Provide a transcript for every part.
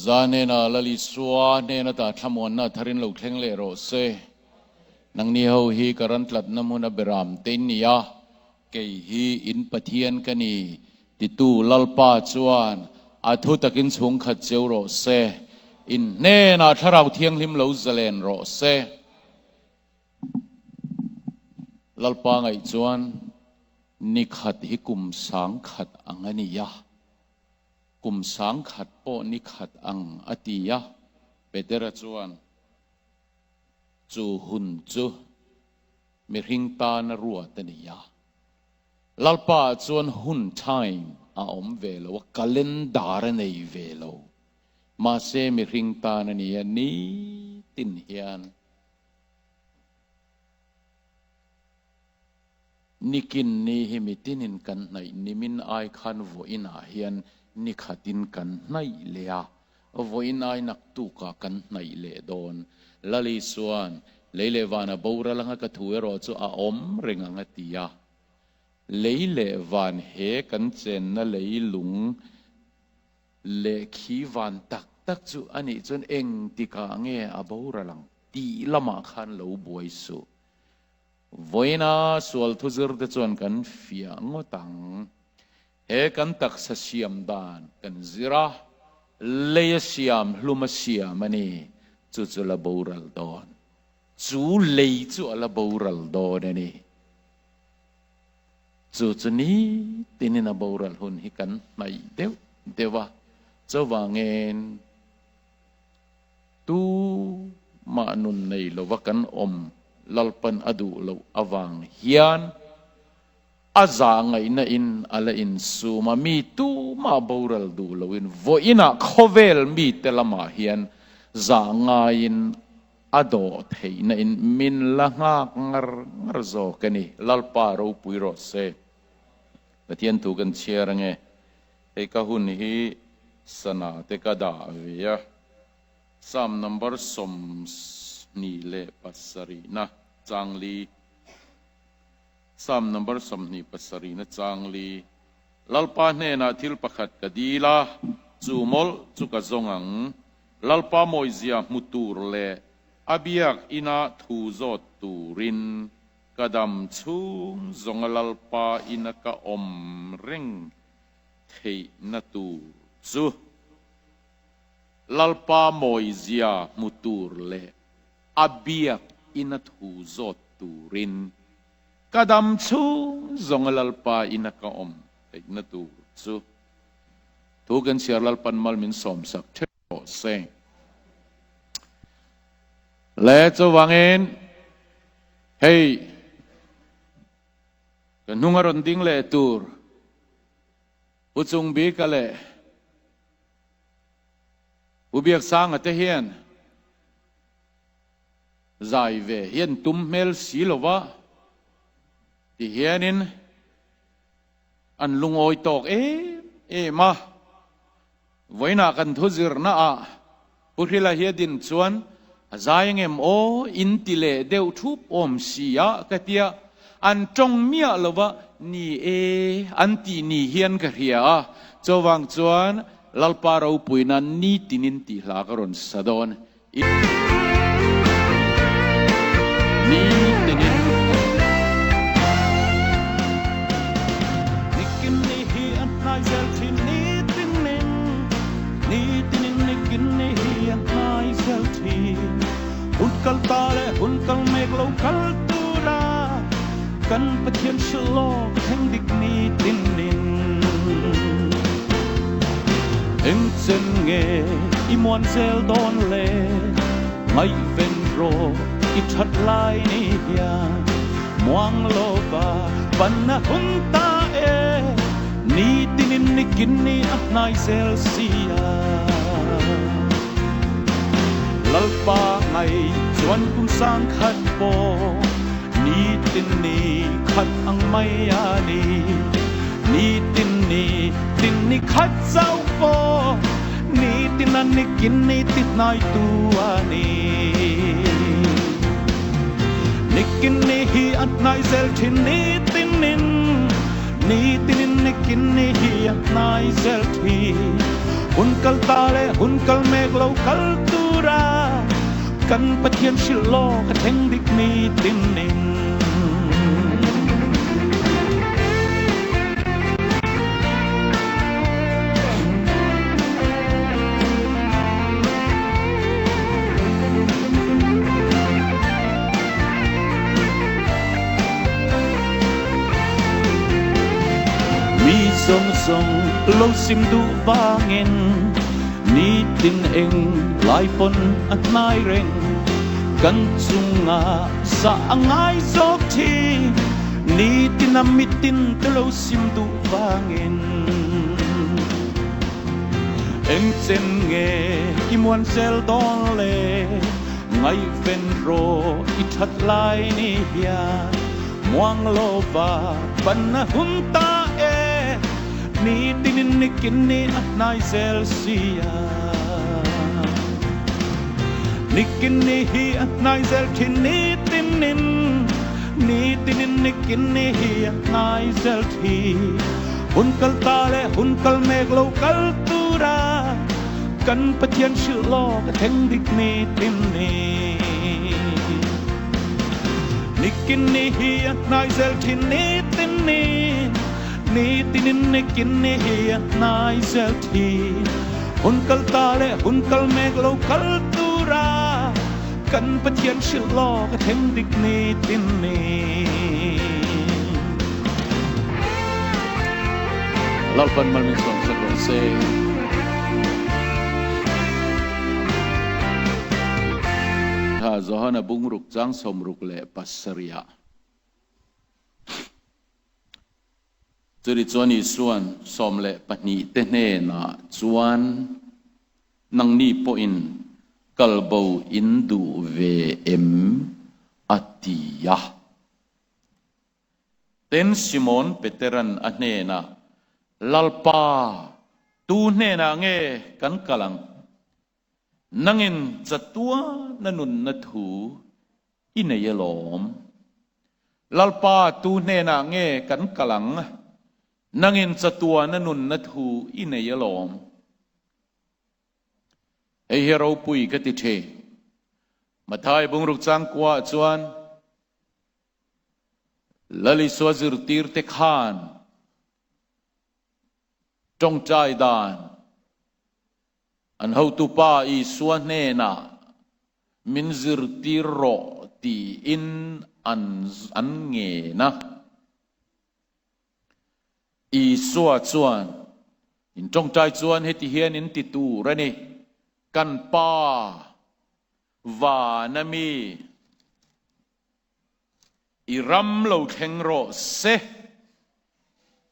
Za hnena Lal Isua hnen ata thlamuanna tharin lo thleng leh rawh se. Nangni ho hi ka ran tlatna hmun a beram te in ni a, kei hi in Pathian ka ni, titu Lalpa chuan a thu takin chhungkhat cheu rawh se. In hnenah Thlarau Thianghlim lo zalen rawh se. Lalpa ngaih chuan ni khat hi kum sangkhat ang a ni a. Kum sangkhat pawh ni khat ang a ti a, Petera chuan chu hun chu mihring tana ruat a ni a. Lalpa ah chuan hun, time, a awm ve lo a, calendar a nei ve lo. Mahse mihring tan a ni a, nitin hian Nikin ni hi mitinin kan hnaih nimin ai khan vawiin ah hian ni khatin kan hnaih leh a, vawiin ai naktukah kan hnaih leh dawn. Lali chuan, Lei leh van a boral anga ka thu erawh chu a awm reng ang a ti a. Lei leh van he kan chenna lei lung leh khi van tak tak chu a nih chuan engtikah nge a boral ang tih lamah khan lo buai suh. Vawiina sual thuzir te chuan kan fiah ngawt ang. He kan taksa siam dan kan zir a, lei a siam, hlum a siam a ni. Chu chu la boral dawn. Chu lei chu a la boral dawn a ni. Chu chu nitinin a boral hun hi kan hnaih deuh deuh a. Chuvangin Tu mah nun nei lova kan awm Lalpan a duh loh avang hian a zah ngaihna in a la insum a, mi tu mah boral duh loin vawiinah khawvel mite lamah hian zah ngaiin a dawh theihna in min la nghak ngar ngar zawk a ni. Lalpa ropui rawh se. Pathian thu kan chhiar ange. Hei ka hun hi sana te ka dah ve a, Psalm number 27 na chang li, Psalm number 27 na chang li, Lalpa hnenah thil pakhat ka dil a, chu mawlh chu ka zawng ang, Lalpa mawizia hmu tur leh a biak ina thu zawt turin ka dam chhung zawnga Lalpa ina ka awm reng theihna tur chu Lalpa mawizia hmu tur leh a biak ina thu zawt turin ka dam chhung zawnga Lalpa ina ka awm theihna tur chu thu kan chhiar Lalpan mal min sawmsak theuh rawh se. Le chuvangin hei ka hnung a rawn ding leh tur Pu Chungbika leh Pu Biaksanga te hian zai ve hian tum hmel si lo va, ti hianin an lungawi tawk em em a. Vawiinah kan thu zirna ah Pu Hrila hi a din chuan a zai angem aw in ti leh deuh thup awm si a ka tia, an tawng miah lo va ni e an tih ni hian ka hria a, chuvang chuan Lalpa ropuina nitinin tih hla ka rawn sa dawn. Nitinin. Nikin ni hi a hnai zel thin nitinin, nitinin nikin ni hi a hnai zel thin. Hun kal ta leh hun kal mek lo kal tura kan Pathian hrilh lawk thleng dik nitinin. Engchen nge i muan zel dawn le? Ngaihven rawh i that lai ni hian muang lova pan a hun ta e, nitinin nikin ni a hnai zel sia. Lalpa ngai chuan kum sang khat pawh nitin ni khat ang mai a ni. Nitin ni tin ni khat zau pawh nitin a nikin ni ti hnai tu a ni. Nikin ni hi a hnai zel thin nitinin, nitinin nikin ni hi a hnai zel thin. Hun kal ta leh hun kal mek lo kal tura kan Pathian hrilh lawk a thleng dik ni tinin. Mi zawng zawng lo sim duh vangin nitin eng lai pawn a hnai reng. Kan chungah sa a ngai zawk thin nitin a mitin te lo sim duh vangin. Eng chen nge i muan zel dawn le? Ngaihven rawh i that lai ni hian muang lova pan a hun ta e, nitinin nikin ni a hnai zel sia. Nikin ni hi a hnai zel thin nitinin, nitinin nikin ni hi a hnai zel thin. Hun kal ta leh hun kal mek lo kal tura Kan Pathian hrilh lawk a thleng dik mi tin ni. Nikin ni hi a hnai zel thin ni tin ni. Ni tinin nikin ni hi a hnai zel thin. Hun kal ta leh hun kal mek lo kal tura kan Pathian hrilh lawk a thleng dik ni tin ni. Lalpan mal min sawm sak rawh se. Tha Johana bungruk chang 67. Churi chuan Isuan 12 te hnenah chuan nangni pawhin kalbo in duh ve em a ti a. Tin, Simon Peteran a hnenah, Lalpa, tu hnenah nge kan kal ang? Nangin chatuana nunna thu i nei alawm. Lalpa, tu hnenah nge kan kal ang? Nangin chatuana nunna thu i nei alawm. Hei hi ropui ka ti thin. Mathai bungruk changkuaah chuan, Lalisua zirtirte khan tawngtai dan an hotupa Isua hnenah min zirtir rawh tiin an an ngen a. Isua chuan, In tawngtai chuan heti hian in ti tur a ni, Kan Pa, Van a mi. I ram lo thleng rawh se.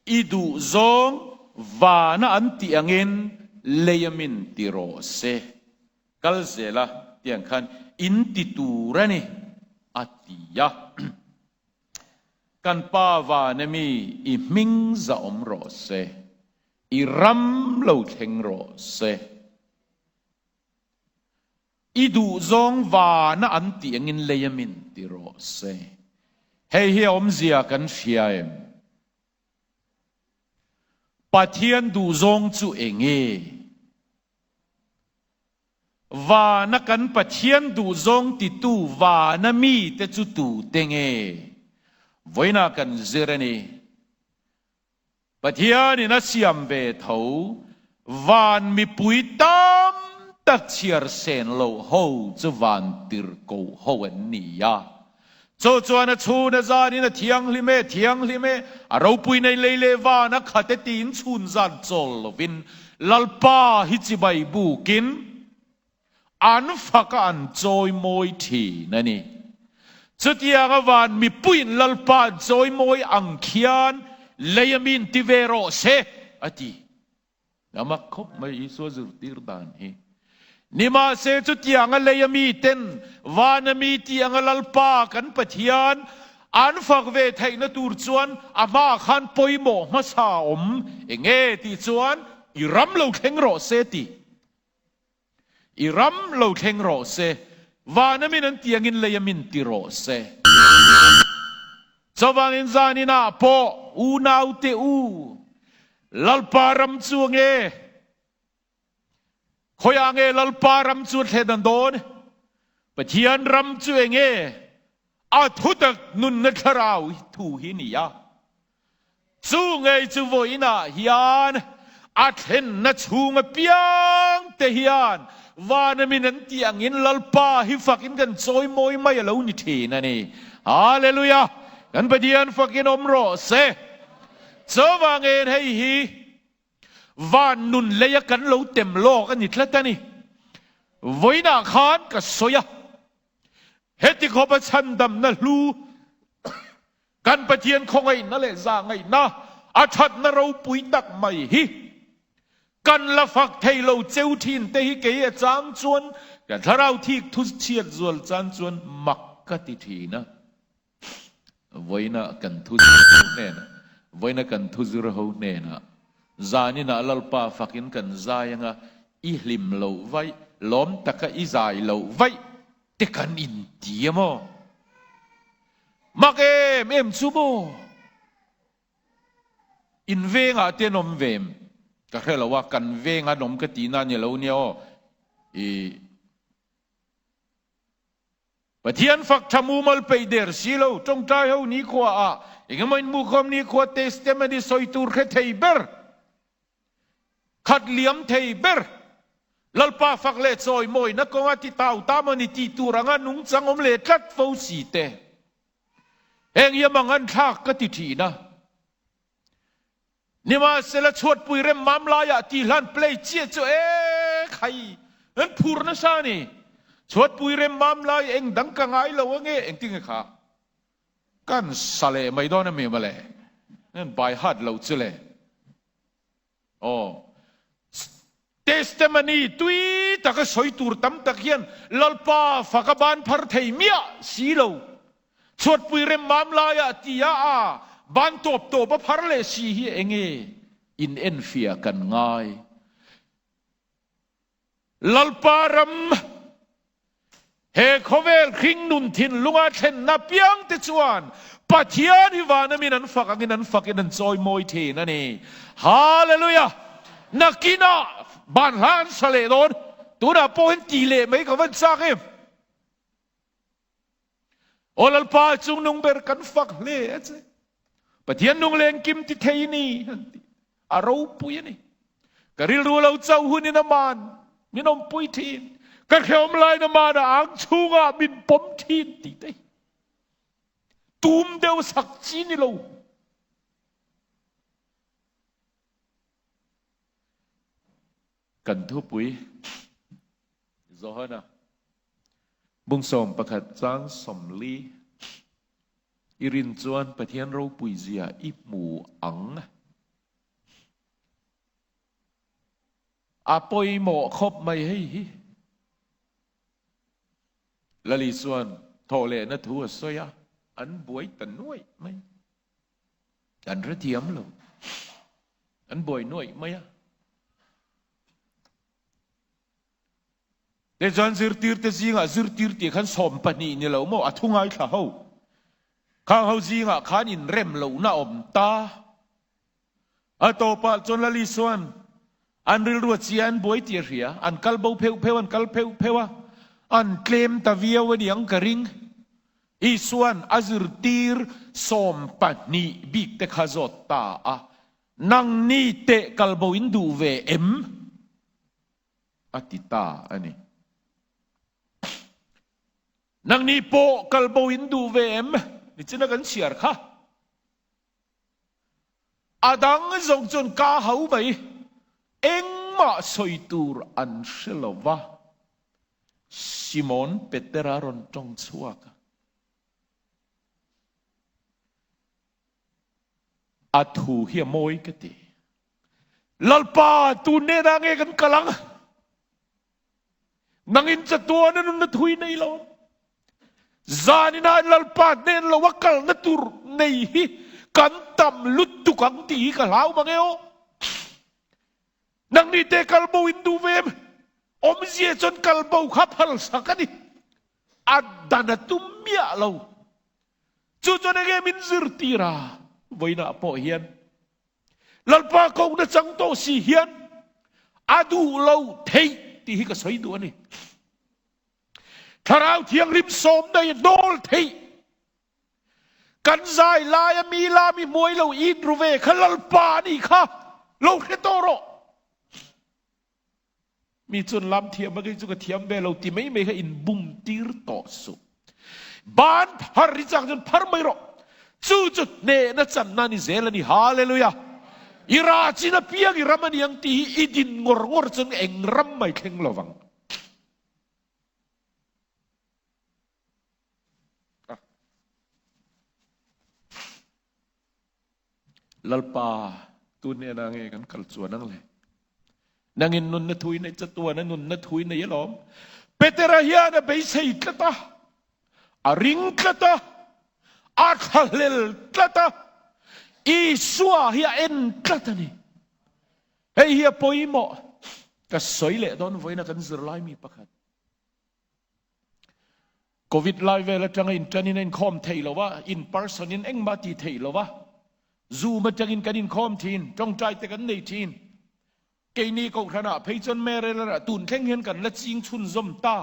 I duh zawng vana an tih angin lei a min ti rawh se. Kal zel a tiang khan in ti tur a ni, a ti a. Kan Pa van a mi i hming zahawm rawh se. I ram lo thleng rawh se. I duhzawng vana an tih angin lei a min ti rawh se. Hei hi a awmzia kan hria em? Pathian duhzawng chu enge? Vana kan Pathian duhzawng titu vana mite chu tute nge? Vawiinah kan zir a ni. Pathianin a siam ve tho, van mipui tam tak chhiar sen loh ho chu van tirhkoh ho an ni a. Chu chuan a chhun a zanin a thianghlim e, thianghlim e, a ropui nei lei leh van a khat e tiin chhun zan chawl lovin Lalpa hi chibai bukin an fak a an chawi mawi thin a ni. Chutianga van mipuiin Lalpa an chawi mawi ang khian lei a min ti ve rawh se, a ti. A mak khawp mai Isua zirtir dan hi. Nimahse chutianga lei a miten van a mi tih anga Lalpa kan Pathian an fak ve theihna tur chuan a hmaah khan pawimawh hmasa a awm enge tih chuan i ram lo thleng rawh se tih. I ram lo thleng rawh se, van a min an ti angin lei a min ti rawh se. Chuvangin zaninah pawh unaute u, Lalpa ram chu ange? Khawiah nge Lalpa ram chu a thlen an dawn? Pathian ram chu enge? A thutak nunna thlarau thu hi ni a. Chu ngei chu vawiinah hian a thlenna chhung apiang te hian vana min an tih angin Lalpa hi fakin kan chawi mawi mai a lo ni thin a ni. Hallelujah! Kan Pathian fakin awm rawh se. Chuvangin hei hi van nun leia kan lo tem lawk a ni tlat a ni. Vawiinah khan ka sawi a, heti khawpa chhandamna hlu Kan Pathian khawngaihna leh zahngaihna a thatna ropui tak mai hi kan la fak thei lo cheu thin te hi kei a chang chuan ka thlarau thik thu chhiat zual chan chuan mak ka ti thin a. Vawiina kan thu zir ho hnenah, vawiina kan thu zir ho hnenah zaninah Lalpa fakin kan zai anga i hlim loh vaih, lawm taka i zai loh vaih te kan inti a maw? Mak em em chu maw? In vengah te an awm ve em? Ka hre lo a, kan veng an awm ka tihna a ni lo nia aw. I Pathian fak tha mumal peih der si lo, tawngtai ho nikhua ah engemaw inmukhawm nikhua testimony sawi tur hre thei ber. Khat liam thei ber. Lalpa fak leh chawi mawina kawnga ti tau ta maw ni tih tur anga nungchang awm leh tlat fo si te. Heng hi amang an thlak ka ti thin a. Nimahsela chhuatpui rem mam laiah ti hlan play chiah chu e khai an phur nasa a ni. Chhuatpui rem mam lai eng dang ka ngai lo ange engtinge kha kan sa leh mai dawn ami mawle an by heart lo chu le. Aw. Testimony tui taka sawi tur tam tak hian Lalpa fak a ban phar thei miah si lo. Chhuatpui rem mam laiah tia a ban tawp tawp a phar leh si hi enge in enfiah kan ngai. Lalpa ram, he khawvel hring nun thinlunga thlenna piang te chuan Pathian hi vana min an fak angin an fakin an chawi mawi thin a ni. Hallelujah! Nakinah ban hla an sa leh dawn, tunah pawh hian tih leh mai ka van chak em? Aw Lalpa chungnung ber kan fak hle a che. Pathian nung leng kim ti thei ni han ti. A ropui a ni. Ka rilru lo chauh hunin a man min awmpui thin. Ka hreawm lain a man a ang chhungah min pawm thin tih te hi tum deuh sak chi ni lo. Kan thupui Johana Bungsawm pakhat chang 40 i rin chuan Pathian ropui zia i hmu ang. A pawimawh khawp mai hei hi. Lali chuan thawhlehna thu a sawi a, an buai ta nuaih mai. An hrethiam lo. An buai nuaih mai a. Tichuan zirtirte zingah zirtir tih khan 12 ni lo maw a thu ngaithla ho. Khang ho zingah khan inrem lohna a awm ta. A tawpah chuan Lali chuan an rilru a chia an buai tih a hria. An kal bo pheuh pheuh an kal pheuh pheuh a, an tlem ta viau a niang ka ring. Isuan a zirtir 12 bik te kha zawt ta a, Nangni teh kal bo in duh ve em? A ti ta a ni. Nangni pawh kal bo in duh ve em? Nichina kan chhiar kha. A dang zawng chuan ka ho mai, engmah sawi tur an hre lo va. Simon Petera rawn tawng chhuak a. A thu hi a mawi ka ti. Lalpa, tu hnenah nge kan kal ang? Nangin chatuan a nunna thui nei lo. Zaninah Lalpa hnen lo a kalna tur nei hi kan tam lutuk ang tih hi ka hlau mang e aw. Nangni te kal bo in duh ve em? Awmzia chuan kal bo kha phalsak a ni. A dan a tum miah lo. Chu chuan enge min zirtir a? Vawiinah pawh hian Lalpa kohna chang tawh si hian a duh lo theih. tih hi ka sawi duh a ni. Thlarau Thianghlim sawmna hi hnawl theih. Kan zai laia mi la mi hmuai lo in ru ve kha Lalpa a nih kha lo hre tawh rawh. Mi chuan lam thiam a kei chu ka thiam ve lo ti mai mai kha in bum tir tawh suh. Ban phar hi chak chuan phar mai rawh. Chu chu hnehna channa a ni zel a ni. Hallelujah! I ra chin apiang i ram a ni ang tih hi i din ngawr ngawr chuan eng ram mai thleng lo vang. Lalpa, tu hnenah nge kan kal chuan ang le? Nangin nunna thu i neih chatuan a nunna thu i nei alawm. Petera hian a beisei tlat a, a ring tlat a, a thlahlel tlat a, Isua hi a en tlat a ni. Hei hi a pawimawh. Ka sawi leh dawn vawiin a kan zirlai mi pakhat. Covid lai vel atanga inṭanin a inkhawm theih lo a, in person in engmah a ti theih lo a, Zoom atangin kan inkhawm thin, tawngtai te kan nei thin. Keini Kohhranah phei chuan Maryland ah tun thleng hian kan la ching chhunzawm ta.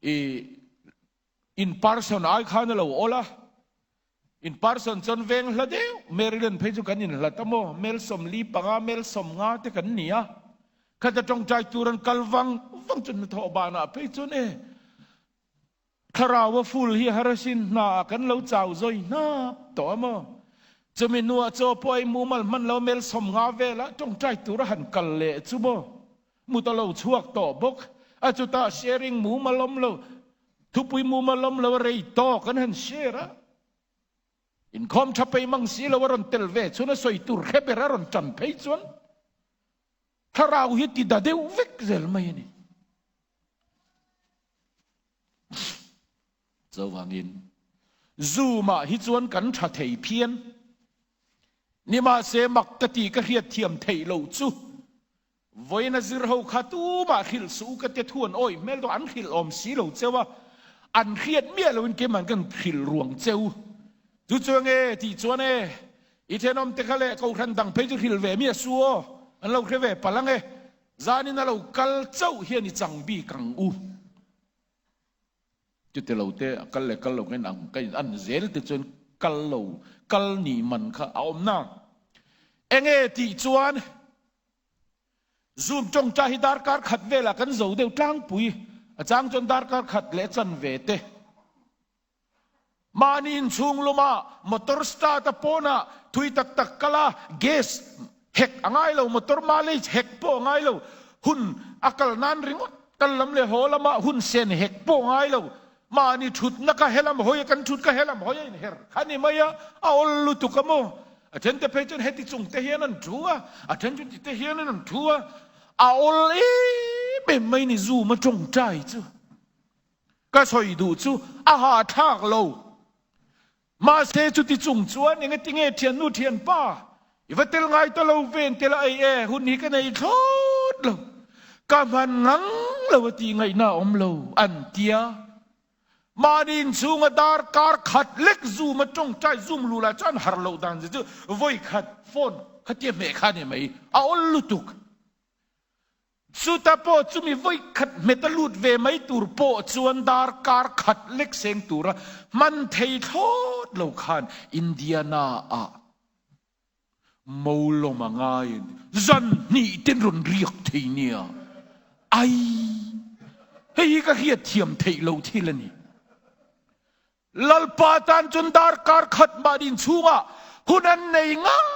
I in person ai khan a lo awl a, in person chuan veng hla deuh, Maryland phei chu kan inhlat a maw, mel 45, mel 50 te kan ni a, khata tawngtai tur an kal vang vang chuan hnathawh banah phei chuan e thlarau a ful hi harasin hna ah kan lo chau zawi hnap tawh a maw, chumi hnuah chaw pawh ei mumal hman lo mel 50 velah tawngtai tur a han kal leh chu maw, mut a lo chhuak tawh bawk a, chutah sharing mumal awm lo. Thupui mumal awm lo a rei tawk an han share a, inkhawm tha pei mang si lo a rawn tel ve chuan a sawi tur hre ber a rawn tan phei chuan thlarau hi ti da deuh vek zel mai a ni. Chuvangin Zoom ah hi chuan kan tha thei phian. Nimahse mak ka ti ka hriat thiam theih loh chu Vawiin a zir ho kha tumah hrilh suh u ka te thu an awih hmel dawh an hrilh awm si lo cheu a, an hriat miah loin keimah kan hrilh ruang cheu. Chu chu enge tih chuan e, i thenawm te kha leh kohhran dang phei chu hrilh ve miah su aw, an lo hre ve palh ang e, zanin a lo kal chauh hian i chang bik ang u. Chuti lo te a kal leh kal lo ka in ang ka in an zel te chuan kal lo kal nih man kha a awm na. Enge tih chuan Zoom tawngtai hi darkar khat velah kan zo deuh tlangpui a chang chuan darkar khat leh chanve te. Mahni inchhung luma motor start a pawnah thui tak tak kal a, gas hek a ngai lo, motor mileage hek pawh a ngai lo, hun a kal nan ringawt kal lam leh haw lama hun sen hek pawh a ngai lo. Mahni thutna kha helam hawi a, kan thut kha helam hawi a inher kha ni mai a, a awl lutuk a maw? A then te phei chuan heti chung te hian an thu a, a then chu ti te hian an thu a, a awl em em mai ni Zoom a tawngtai chu. Ka sawi duh chu a hahthlak lo. Mahse chuti chung chuan engati nge thiannu thianpa i va tel ngai ta lo ven tel a ei e, hun hi ka nei thlawt lo, ka hman ngang lo a tih ngaihna a awm lo an tia. Mahni inchhunga darkar khat lek zoom a tawngtai zoom luh lah chuan har loh dan zia chu vawi khat phone khatia hmeh kha a ni mai, a awl lutuk. Chuta pawh chumi vawi khat hmet a lut ve mai tur pawh chuan darkar khat lek seng tura hman thei thlawt lo khan Indiana ah Molom a ngai a ni. Zan hnih ten rawn riak thei nia. Ai! Hei hi ka hriat thiam theih lo thil a ni. Lalpa tan chuan darkar khat mah din chhungah hun an nei ngang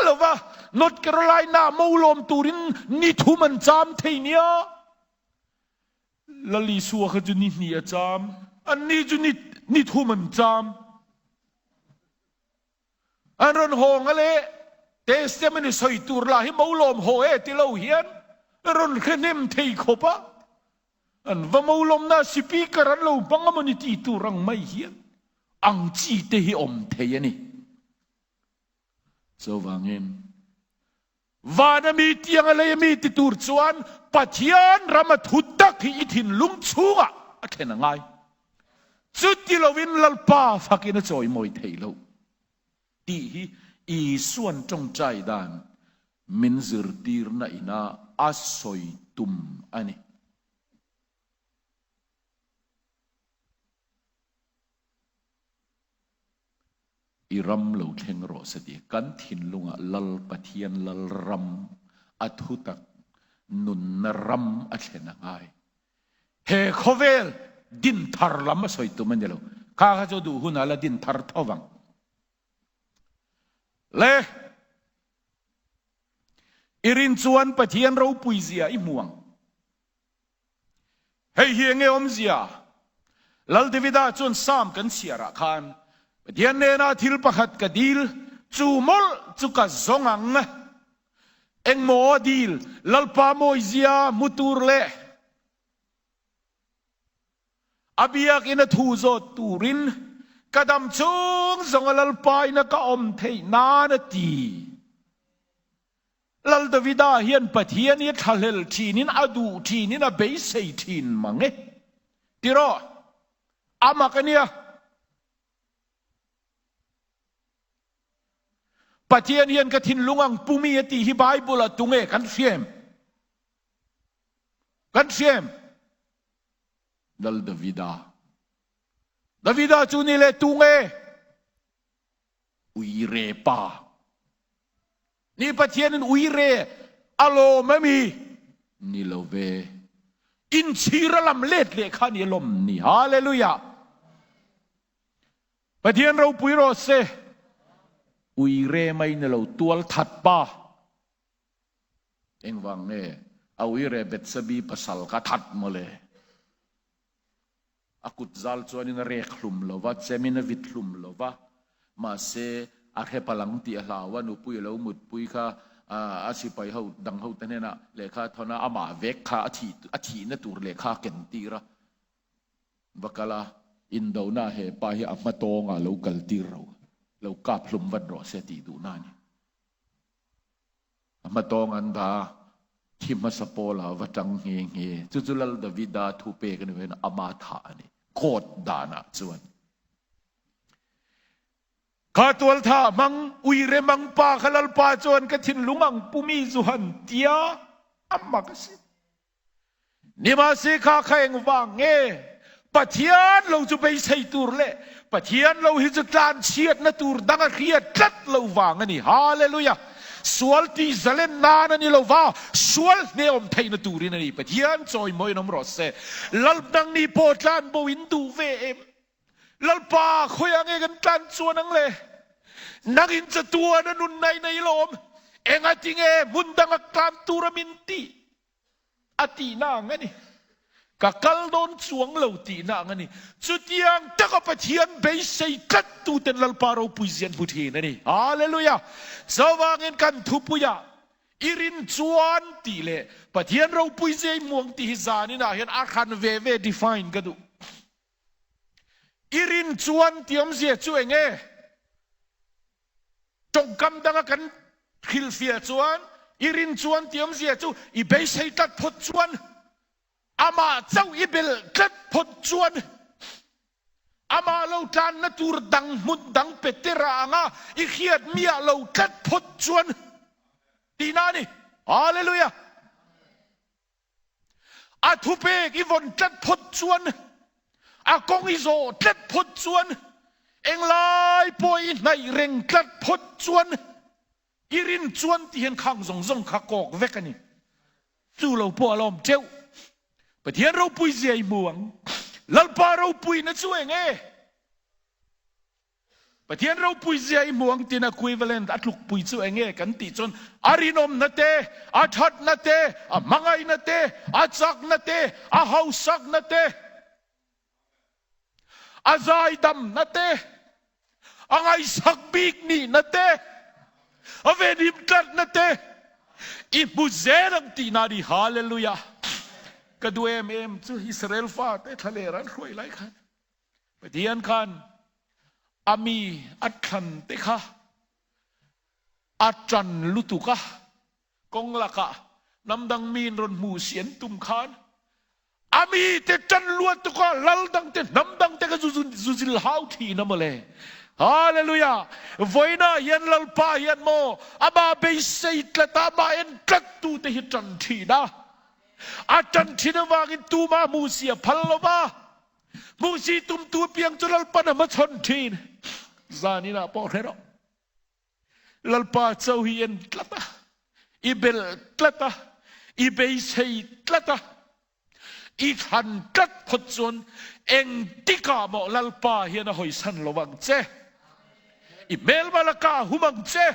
lo va, North Carolina mo lawm turin ni thum an cham thei nia. Lal Isua kha chu ni hnih a cham, anni chu ni thum an cham. An rawn hawng a le, testimony sawi tur lah hi mo lawm haw e ti lo hian rawn hre hnem thei khawp a. An va mo lawmna speaker an lo hmang a mawni ti tur ang mai hian ang chi te hi awm thei a ni. Chuvangin vana mi tiang a lei a mi ti tur chuan Pathian ram a thu tak hi i thinlung chhungah a thlen a ngai. Chuti lovin Lalpa fakin a chawimawi thei lo tih hi Isuan tawngtai dan min zirtirna ina a sawi tum a ni. I ram lo thleng rawh se tih kan thinlungah Lal Pathian Lal ram a thutak nunna ram a thlen a ngai. He khawvel din thar lam a sawi tum a ni lo. Kha kha chu duh hunah la din thar tho vang. Le i rin chuan Pathian ropui zia i hmu ang. Hei hi enge awmzia? Lal Davida chuan Psalm kan chhiarah khan, Pathian hnenah thil pakhat ka dil, chu mawlh chu ka zawng ang. Engmaw a dil? Lalpa mawizia hmu tur leh a biakinn a thu zawt turin ka dam chung zawnga Lalpa ina ka awm theih nan a ti. Lal Davida hian Pathian hi a thlahlel thinin a duh thinin a beisei thin mang e. Tiraw? A mak a nia. Pathian hian ka thinlung ang pumi a tih hi Bible ah tunge kan hria em? Kan hria em? Lal Davida. Davida chu ni le tunge? Uire pa. Ni Pathianin uire a lawm a mi? Ni lo ve. Inchhir a lam let leh kha ni a lawm ni. Hallelujah! Pathian ropui rawh se. Uire mai ni lo, tual that pa. Engvang nge a uire Betsabi pasal kha that mawle? A kut zal chuanin a rek hlum lo va, chemin a vit hlum lo va, mahse a hre palh ang tih a hlau a, nupui a lo mutpui kha a sipai ho dang ho te hnenah lehkha a thawn a, amah vek kha a thih a thihna tur lehkha a ken tir a, va kal a, indona he pa hi a hma tawngah lo kal tir ro, lo kap hlum vat rawh se tih duhna a ni. A hmatawng an dah a, thi hmasa Paula va tang nghe nghe. Chu chu Lal Davida thu pek a ni veiin ama thah a ni. Court danah chuan. Kha tualtha hmang uire mang pa kha Lalpa chuan ka thinlung ang pumi zu han tia a mak a si. Nimahse kha kha engvang nge Pathian lo chu beisei tur leh Pathian lo hi chu tlanchhiatna tur dang a hriat tlat lo vang a ni. Hallelujah! Sual tih zalen nan a ni lo va, sual hneawm theihna turin a ni. Pathian chawimawiin awm rawh se. Lalpnangni pawh tlanbo in duh ve em? Lalpa, khawiah nge kan tlan chuan ang le? Nangin chatuan a nunna i nei lawm. Engatinge hmun danga tlan tura min tih? A tihna ang a ni. Ka kal dawn chuang lo tihna ang a ni. Chutiang taka Pathian beisei tlat tuten Lalpa ropui zian hmu thin a ni. Hallelujah! Chuvangin kan thupuiah i rin chuan tih leh Pathian ropui zia i hmu ang tih hi zaninah hian a hran ve ve define ka duh. I rin chuan tih awmzia chu eng nge? Tawngkam danga kan hrilhfiah chuan i rin chuan tih awmzia chu i beisei tlat phawt chuan, amah chauh i belh tlat phawt chuan, amah lo tlanna tur dang hmun dang pe tera anga i hriat miah lo tlat phawt chuan tihna a ni. Hallelujah! A thupek i vawn tlat phawt chuan, a kawng i zawh tlat phawt chuan, englai pawh i hnaih reng tlat phawt chuan, i rin chuan ti hian khang zawng zawng kha kawk vek a ni. Chu lo pawh a lawm teuh. Pathian ropui zia i hmu ang. Lalpa ropuina chu eng e? Pathian ropui zia i hmu ang tiin equivalent a tlukpui chu eng nge kan tih chuan a rinawmna te, a thatna te, a hmangaihna te, a chakna te, a hausakna te, a zaidamna te, a ngaihsak bik nihna te, a venhim tlatna te i hmu zel ang tihna a ni. Hallelujah! Ka duh em em chu Israel fate thlaler an hruai lai khan Pathian khan a mi a thlan te kha a ṭan lutuk a, kawng lakah hnam dang miin rawn hmuh si an tum khan a mite ṭan luat tuk a, lal dang te, hnam dang te kha zu zil hau thin a mawle. Hallelujah! Vawiinah hian Lalpa hian maw amah beisei tlat a, amah en tlat tute hi ṭan thin a, a ṭan thin avangin tumah hmuh si a phal lo va. Hmuhsi tumtu apiang chu Lalpan a hmachhawn thin. Zaninah pawh hre rawh. Lalpa cho hi en tlat a, i belh tlat a, i beisei tlat a, i thlan tlat phawt chuan engtikah maw Lalpa hian a hawisan lo ang che. I hmelma laka a hum ang che.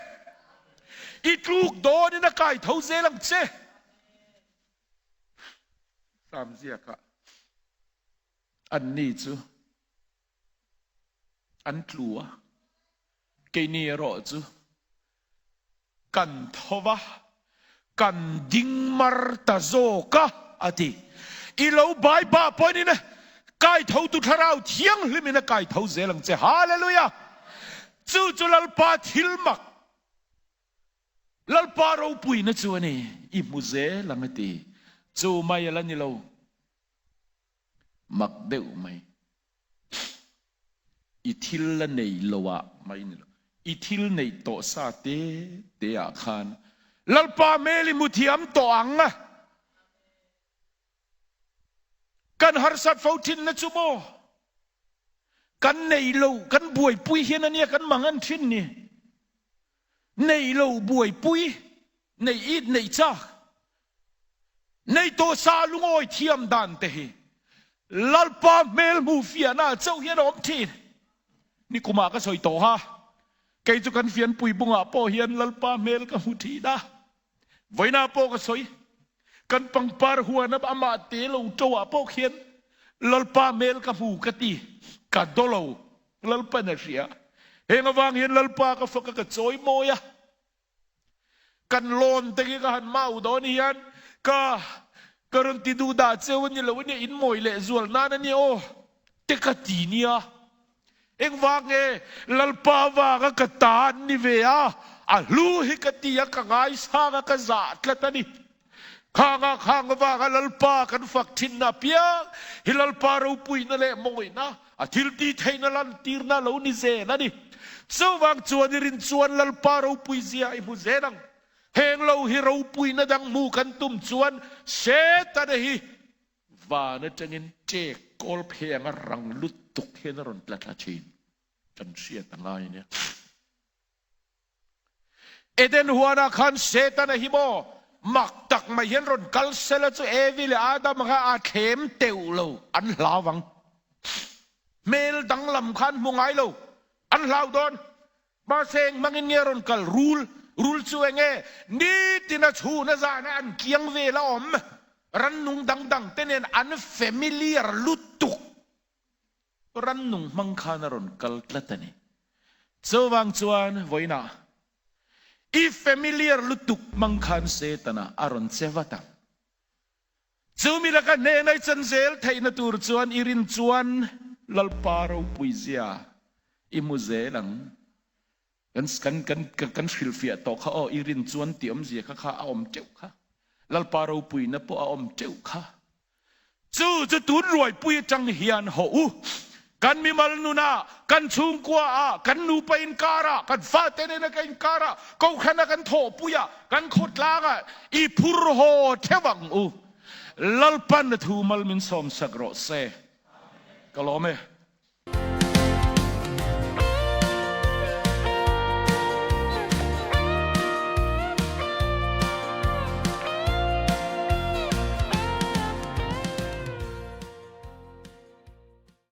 I tluk dawnin a kai tho zel ang che. Sam ziakah anni chu an tlu a, keini erawh chu kan tho va, kan ding mar ta zawk a, a ti. I lo bai bah pawhin kai tho tu thlarau thianghlimin a kai tho zel ang che. Hallelujah! Chu chu Lalpa thil mak, Lalpa ropuina chu a ni, i hmu zel ang a ti. Chu mai a la ni lo. Mak deuh mai. I thil la nei lo ah mai ni lo. I thil neih tawh sa te te ah khan Lalpa hmel i hmu thiam tawh ang a. Kan harsat fo thin na chu maw? Kan nei lo, kan buaipui hian ania kan mangan thin ni. Nei lo buaipui, nei it neih chak. Nei tawh sa lungawi thiam dan te hi Lalpa hmel hmu fiahna ah chauh hian a awm thin. Nikumah ka sawi tawh a, kei chu kan fianpui bungah pawh hian Lalpa hmel ka hmu thin a, vawiinah pawh ka sawi, kan pangpar huan a amah te lo to ah pawh khian Lalpa hmel ka hmu ka ti, ka daw lo, Lalpan a hria. Heng avang hian Lalpa ka fak a, ka chawi mawi a. Kan lawn te khi ka han mau dawn hian ka ka rawn ti duh dah cheu a ni lo ania in mawi leh zual nan a nia aw te ka ti nia. Engvang nge Lalpa vanga ka ta an ni ve a, a hlu hi ka ti a ka ngaisang a ka zah tlat a ni. Khanga khang avanga Lalpa kan fak thinna apiang hi Lalpa ropuina leh mawngawihna, a thiltih theihna lantirna lo ni zel a ni. Chuvang chuan i rin chuan Lalpa ropui zia i hmu zel ang. Heng lo hi ropuina dang hmu kan tum chuan Setana hi van atangin ṭek kawl phei anga rang lutuk hian a rawn tla thla thin. Kan hriat a ngai nia. Eden huanah khan Setana hi maw mak tak mai hian rawn kal sela chu Evi leh Adama kha a thlem teuh lo, an hlau ang. Hmel danglam kha an hmu ngai lo, an hlau dawn. Mahse eng hmangin nge rawn kal? Rul, rul chu eng nge? Nitin a chhun a zana an kiang vel a awm, rannung dang dang te nen an familiar lutuk. Rannung hmang khan a rawn kal tlat a ni. Chuvang chuan vawiinah i familiar lutuk hmang khan Setana a rawn che vat ang. Chumi laka hnena i chan zel theihna tur chuan i rin chuan Lalpa ropui zia i hmu zel ang. Kan kan kan kan hrilhfiah tawh kha aw i rin chuan tih awmzia kha kha a awm teuh kha. Lalpa ropuina pawh a awm teuh kha. Chu chu tun ruaipui atang hian hawh u. Kan mimal nunah, kan chhungkuaah, kan nupa inkarah, kan fate nena ka inkarah, kohhrana kan thawhpuiah, kan khawtlangah i phur haw theuh ang u. Lalpan a thu mal min sawmsak rawh se. Ka lawm e.